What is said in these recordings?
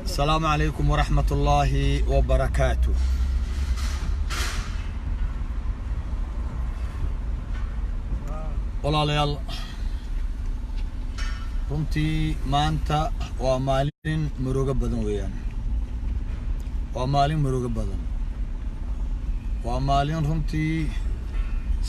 Asalaamu calaykum waraxmat ullaahi wabarakaatu. Walaalayaal, runtii maanta waa maalin murugo badan weeyaan. Waa maalin murugo badan, waa maalin runtii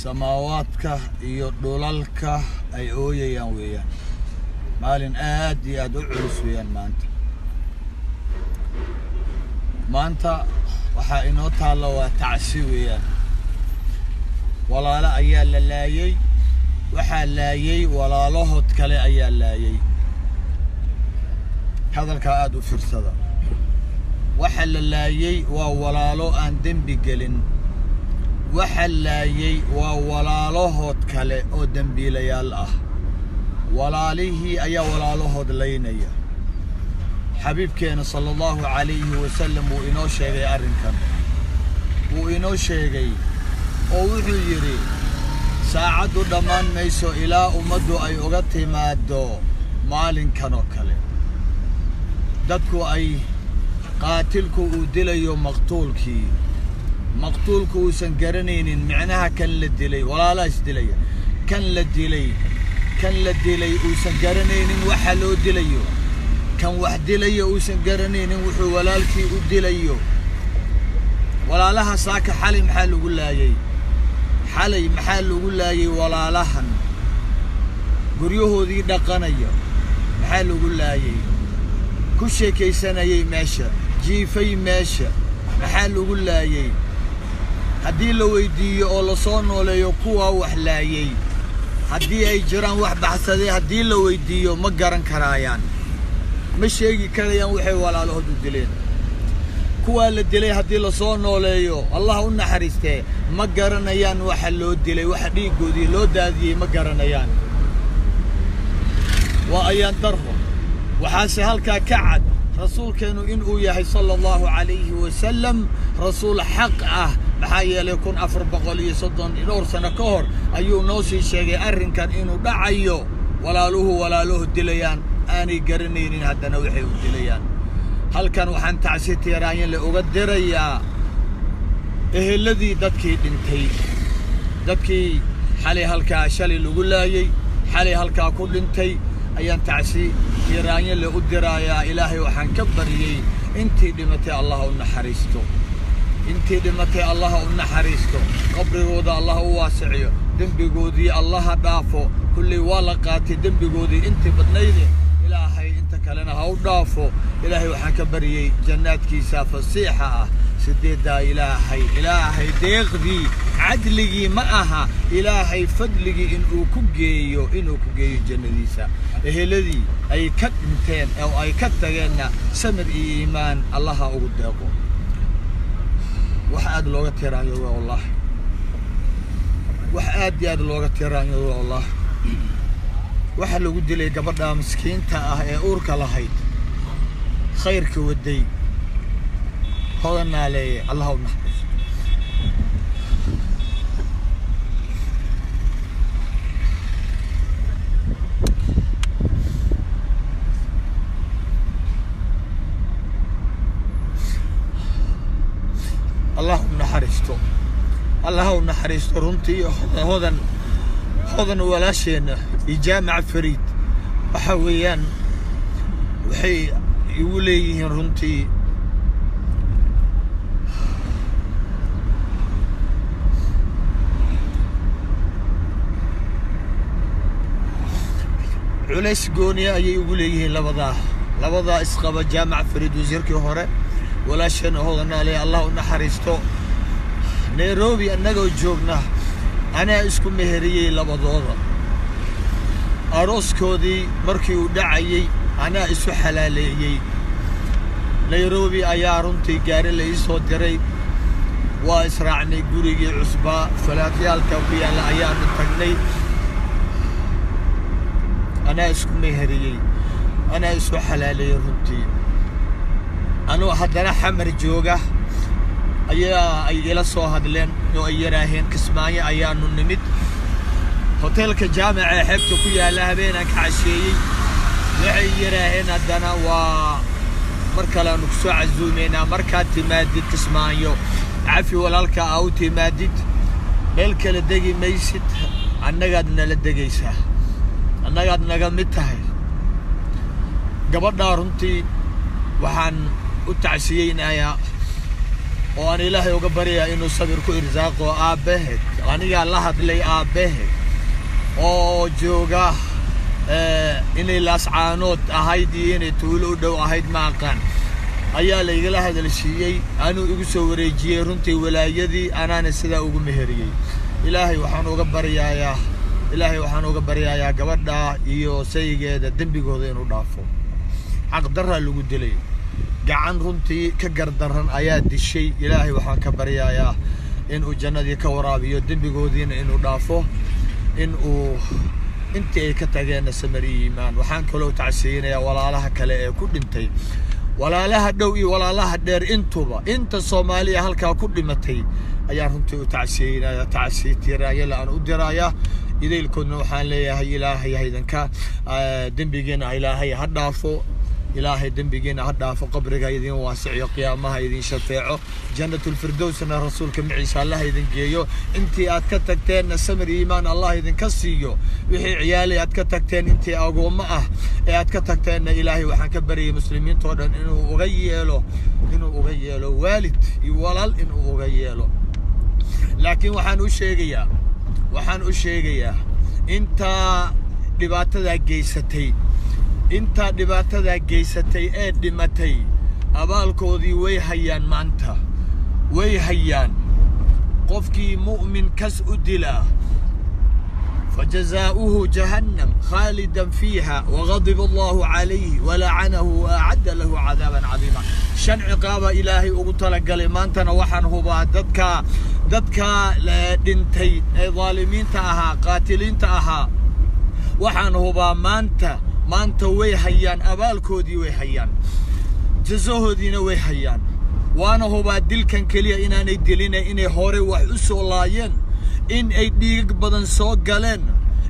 samaawaadka iyo dhulalka ay ooyayaan weeyaan. Maalin aad iyo aad u culus weeyaan maanta. Maanta waxaa inoo taalla waa tacsi weeyaan. Walaalo ayaa la laayay, waxaa laayay walaalahood kale ayaa laayay. Hadalkaa aada u fiirsada. Waxa la laayay waa walaalo aan dembi gelin. Waxa laayay waa walaalahood kale oo dembiilayaal ah. Walaalihii ayaa walaalahood laynaya. Xabiibkeena sala allahu calayhi wasalam wuu inoo sheegay arrinkan, wuu inoo sheegay oo wuxuu yidhi: saacaddu dhammaan mayso ilaa ummaddu ay uga timaaddo maalinkan oo kale, dadku ay qaatilku uu dilayo maqtuulkii, maqtuulku uusan garanaynin micnaha kan la dilay. Walaalaha is dilaya, kan la dilay uusan garanaynin waxa loo dilayo, kan wax dilaya uusan garanaynin wuxuu walaalkii u dilayo. Walaalaha saaka xalay maxaa lagu laayay? Xalay maxaa lagu laayay? Walaalahan guryahoodii dhaqanaya maxaa lagu laayay? Ku sheekaysanayay meesha, jiifay meesha, maxaa lagu laayay? Haddii la weydiiyo oo lasoo nooleeyo kuwaa wax laayay, haddii ay jiraan wax baxsaday, haddii la weydiiyo ma garan karaayaan, ma sheegi karayaan waxay walaalahood u dileen. Kuwaa la dilay haddii lasoo nooleeyo, Allah u naxariistee, ma garanayaan waxa loo dilay, waxa dhiiggoodii loo daadiyey ma garanayaan. Waa ayaan darro. Waxaase halkaa ka cad rasuulkeennu inuu yahay sala allahu calayhi wasalam rasuul xaq ah, maxaa yeelay 1430 dhowr sano ka hor ayuu noo sii sheegay arrinkan inuu dhacayo, walaaluhu walaaluhu dilayaan, aanay garanaynin haddana waxay u dilayaan. Halkan waxaan tacsi tiiraanyanle uga dirayaa eheladii dadkii dhintay, dadkii xalay halkaa shalay lagu laayey, xalay halkaa ku dhintay ayaan tacsi tiiraanyanle u diraayaa. Ilaahay waxaan ka baryey intii dhimatay Allah u naxariisto, intii dhimatay Allah u naxariisto, qabrigooda Allah u waasiciyo, dembigoodii Allaha dhaafo. Kulley waa la qaatay dembigoodii intii badnayde, Ilaahay inta kalena ha u dhaafo. Ilaahay waxaan ka baryey jannaadkiisa fasiixa ah sideeddaa. Ilaahay deeqdii, cadligii ma aha, Ilaahay fadligii inuu ku geeyo jannadiisa. Eheladii ay ka dhinteen oo ay ka tageenna samir iyo iimaan Allaha ugu deeqo. Wax aad looga tiraanyo waa wallahi, wax aad iyo aad looga tiraanyo waa wallahi. Waxaa lagu dilay gabadha miskiinta ah ee uurka lahayd, khayrka waday, Hodan Naaleeye, Allah u naxariisto. Allah u naxariisto, Allah u naxariisto. Runtii Hodan walaasheenna iyo Jaamaca Fariid waxa weeyaan waxay igu leeyihiin runtii culays gooniya ayay ugu leeyihiin labadaa isqaba, Jaamac Fariid wasiirkii hore, walaasheena Hodan Ale, Allah u naxariisto. Nairobi annagoo joogna anaa isku meheriyey labadooda. Arooskoodii markii uu dhacayey anaa isu xalaaleeyey. Nairobi ayaa runtii gaari la ii soo diray, waa israacnay, gurigii cusbaa falaatyaalka ku yaalla ayaanu tagnay. Anaa isku meheriyey, anaa isu xalaaleeyey. Runtii anuu haddana Xamar jooga ayaa ay ila soo hadleen oo ay yaraaheen Kismaayo ayaanu nimid. Hoteelka Jaamaca ee xeebta ku yaalla habeenaan ka casheeyey. Waxay yaraaheen haddana waa Mar kale aanu ku soo casuumaynaa markaad timaadid Kismaayo. Cafi walaalka aa u timaadid, meel kale degi maysid, annagaad nala degaysaa, annagaad naga mid tahay. Gabadhaa runtii waxaan u tacsiyeynayaa oo aan Ilaahay uga baryayaa inuu sabir ku irsaaqo aabbaheed. Anigaa la hadlay aabbaheed oo jooga, inay Laascaanood ahayd iyo inay tuulo u dhow ahayd ma aqaan, ayaa laigala hadalsiiyey, anuu igu soo wareejiyey runtii walaayadii, anaana sidaa ugu meheriyey. Ilaahay waxaan uga baryayaa gabadha iyo sayigeeda dembigooda inuu dhaafo. Xaqdarraa lagu dilay, gacan runtii ka gardaran ayaa dishay. Ilaahay waxaan ka baryayaa inuu jannadii ka waraabiyo, dembigoodiina inuu dhaafo, in uu intii ay ka tageenna samar iyo iimaan. Waxaan kaloo tacsiyeynayaa walaalaha kale ee ku dhintay, walaalaha dhow iyo walaalaha dheer intuba, inta Soomaaliya halkaa ku dhimatay ayaan runtii u tacsiyeynaya, tacsiye tiraayala aan u dirayaa idaylkoodna. Waxaan leeyahay Ilaahay haydinka dembigiina Ilaahay ha dhaafo, Ilaahay dembigiina ha dhaafo, qabriga idin waasiciyo, qiyaamaha idin shafeeco, Jannatulfirdowsna Rasuulka maciisa Allah idin geeyo. Intii aad ka tagteenna samir iimaan Allah idinka siiyo. Wixii ciyaalay aad ka tagteen, intii agoommo ah ee aad ka tagteenna, Ilaahay waxaan ka baryay muslimiinta oo dhan inuu uga yeelo waalid iyo walaal inuu uga yeelo. Laakiin waxaan u sheegayaa intaa dhibaatadaa geysatay, intaa dhibaatadaa geysatay ee dhimatay, abaalkoodii way hayaan maanta, way hayaan. Qofkii mu'min kas u dilaa, فجزاؤه جهنم خالدا فيها وغضب الله عليه ولعنه وأعد له عذابا عظيما. Shan ciqaaba Ilaahay ugu talagalay. Maantana waxaan hubaa dadka dhintay ee dhaalimiinta ahaa, qaatiliinta ahaa, waxaan hubaa maanta way hayaan abaalkoodii, way hayaan jazahoodiina, way hayaan. Waana hubaa dilkan keliya inaanay dilina, inay hore wax u soo laayeen, in ay dhiigag badan soo galeen.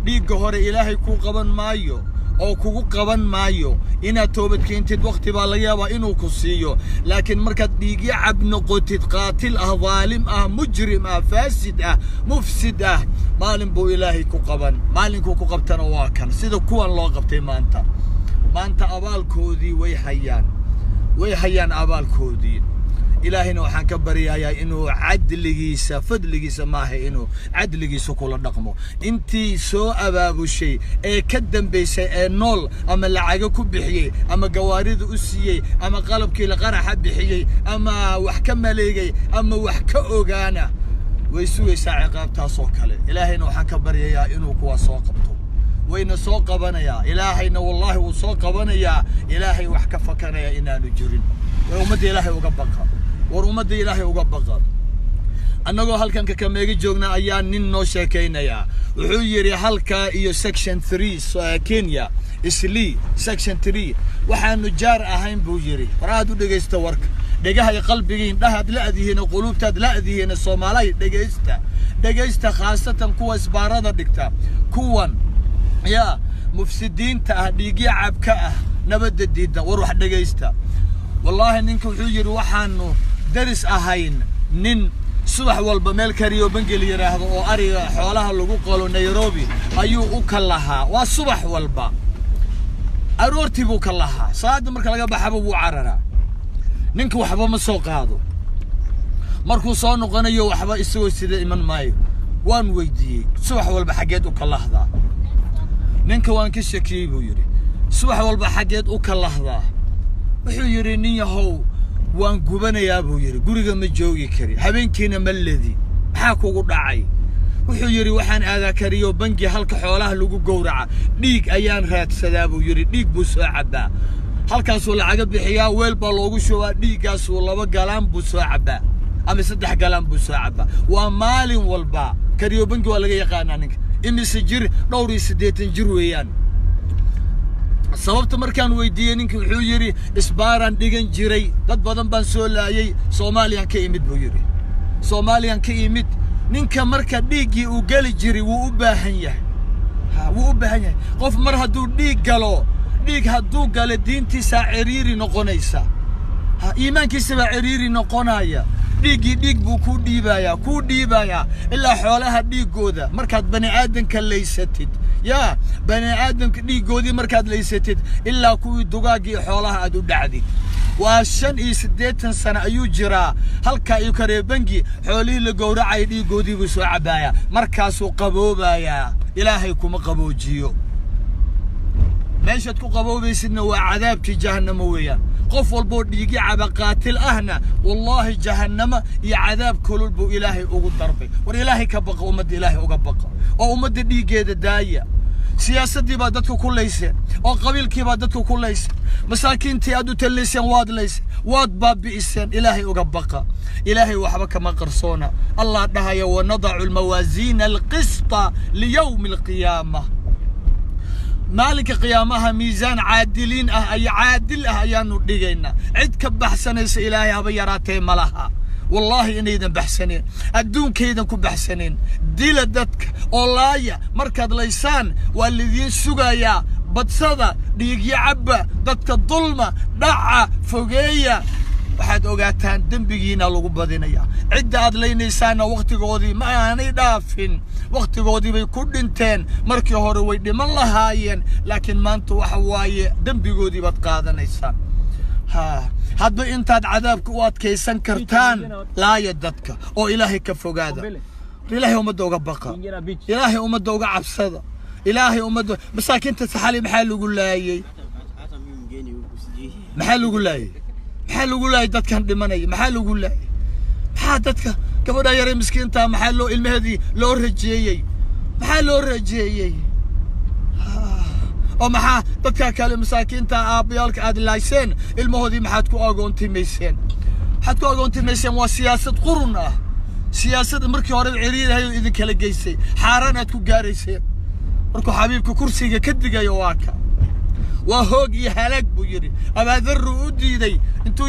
Dhiigga hore Ilaahay kuu qaban maayo oo kugu qaban maayo. Inaad toobad keentid wakhti baa laga yaabaa inuu ku siiyo, laakiin markaad dhiigyo cab noqotid, qaatil ah, dhaalim ah, mujrim ah, faasid ah, mufsid ah, maalin buu Ilaahay ku qaban. Maalinkuu ku qabtana waa kan sida kuwan loo qabtay maanta. Maanta abaalkoodii way hayaan, way hayaan abaalkoodii. Ilaahayna waxaan ka baryayaa inuu cadligiisa, fadligiisa maaha, inuu cadligiisa kula dhaqmo intii soo abaabushay ee ka dambaysay ee nool, ama lacago ku bixiyey, ama gawaarida u siiyey, ama qalabkii la qaraxa bixiyey, ama wax ka maleegay, ama wax ka ogaana. Way sugaysaa ciqaabtaas oo kale. Ilaahayna waxaan ka baryayaa inuu kuwaa soo qabto, wayna soo qabanayaa Ilaahayna, wallaahi wuu soo qabanayaa. Ilaahay wax ka fakanaya inaanu jirin. War ummadda Ilaahay uga baqa, war ummadda Ilaahay uga baqa. Annagoo halkan Kakameega joogna ayaa nin noo sheekaynayaa. Wuxuu yidhi halkaa iyo Section 3, Kenya, Islii Section 3, waxaanu jaar ahayn buu yidhi. War aad u dhegaysta warka, dhegaha iyo qalbiga, indhahaad la'dihiin, quluubtaad la'dihiin. Soomaalahay, dhegaysta, dhegaysta, khaasatan kuwa isbaarada dhigta, kuwan yaa mufsidiinta ah, dhiigya cabka ah, nabadda diidda. War wax dhegaysta. Wallaahi ninka wuxuu yidhi waxaanu daris ahayn nin subax walba meel kariyo bangel yidhaahdo oo ariga xoolaha lagu qalo Nairobi ayuu u ka lahaa. Waa subax walba aroortii buu ka lahaa, salaadda marka laga baxaba wuu cararaa. Ninka waxba ma soo qaado, markuu soo noqonayo waxba isagoo sida iman maayo. Waan weydiiyey, subax walba xaggeed u kalahdaa? Ninka waan ka shakiyey buu yidhi, subax walba xaggeed u kalahdaa? Wuxuu yidhi, nin yahow, waan gubanayaa buu yidhi, guriga ma joogi kari, habeenkiina ma ledi. Maxaa kugu dhacay? Wuxuu yidhi, waxaan aadaa kariyo bangi halka xoolaha lagu gowraca, dhiig ayaan raadsadaa buu yidhi. Dhiig buu soo cabbaa, halkaasuu lacaga bixiyaa, weel baa loogu shubaa, dhiiggaasuu 2 galaan buu soo cabbaa ama 3 galaan buu soo cabbaa. Waa maalin walba. Kariyo bangi waa laga yaqaanaa ninka. Imise jir? Dhowr iyo 80 jir weeyaan. Sababta markaan weydiiyey ninka, wuxuu yidhi, isbaaraan dhigan jiray, dad badan baan soo laayay, Soomaaliyaan ka imid buu yidhi, Soomaaliyaan ka imid. Ninka marka dhiiggii uu geli jiray wuu u baahan yahay, ha wuu u baahan yahay. Qof mar hadduu dhiig galo, dhiig hadduu galo, diintiisaa ciriiri noqonaysa. Iimaankiisa baa ciriiri noqonaya. Dhiiggii dhiig buu kuu dhiibayaa, kuu dhiibayaa ilaa xoolaha dhiiggooda. Markaad bani aadamka laysatid, yaa bani aadamka dhiiggoodii markaad laysatid, ilaa kuwii dugaaggii xoolaha aad u dhacdid. Waa 85 sano ayuu jiraa. Halkaa iyo Kareebangi xoolihii la gowracaya dhiiggoodii buu soo cabaayaa, markaasuu qaboobayaa. Ilaahay kuma qaboojiyo. Meeshaad ku qaboobaysidna waa cadaabkii jahannamo weeyaan. Qof walboo dhiigi caba qaatil ahna, wallaahi, jahannamo iyo cadaab kulul buu Ilaahay ugu darbay. War Ilaahay ka baqa, ummadda Ilaahay uga baqa oo ummadda dhiiggeeda daaya. Siyaasaddii baa dadku ku layseen oo qabiilkii baa dadku ku layseen. Masaakiintii aad u tallayseen waad layseen, waad baabi'iseen. Ilaahay uga baqa, Ilaahay waxba kama qarsoona. Allah dhahaya: "Wanadacu almawaasiina alqista liyawmi alqiyaama." Maalinka qiyaamaha miisaan caadiliin ah ay caadil ah ayaanu dhigaynaa. Cid ka baxsanaysa Ilaahay haba yaraatee ma laha. Wallaahi inaydan baxsaneen, adduunkaydan ku baxsaneen. Dila dadka oo laaya. Markaad laysaan waa lidiin sugayaa. Badsada, dhiigyo cabba, dadka dulma, dhaca, fogeeya. Waxaad ogaataan dembigiina lagu badinayaa. Cidda aad laynaysaanna wakhtigoodii ma aanay dhaafin, wakhtigoodii bay ku dhinteen. Markii hore way dhiman lahaayeen, laakiin maanta waxa waaye dembigoodii baad qaadanaysaan. Ha hadba intaad cadaabka u adkaysan kartaan laaya dadka oo Ilaahay ka fogaada. Ilaahay ummadda uga baqa, Ilaahay ummadda uga cabsada, Ilaahay ummadda masaakiinta saxali. Maxaa lagu laayey? Hata mimi mgeni huku sijui. Maxaa lagu laayey? Maxaa lagu laayay dadkan dhimanaya? Maxaa lagu laayay? Maxaa dadka gabadha yaray miskiinta maxaa loo ilmaheedii loo rajeeyey? Maxaa loo rajeeyey? Oo maxaa dadka kale masaakiinta aabbayaalka aad laayseen ilmahoodii maxaad ku agoontimayseen? Maxaad ku agoontimayseen? Waa siyaasad qurun ah, siyaasad markii hore ciriirahay oo idinkala geysay, xaaraan aad ku gaarayseen. Markuu xabiibka kursiga ka digayo waa ka, waa hoog iyo halaag buu yidhi. Abaadarru u diiday intuu.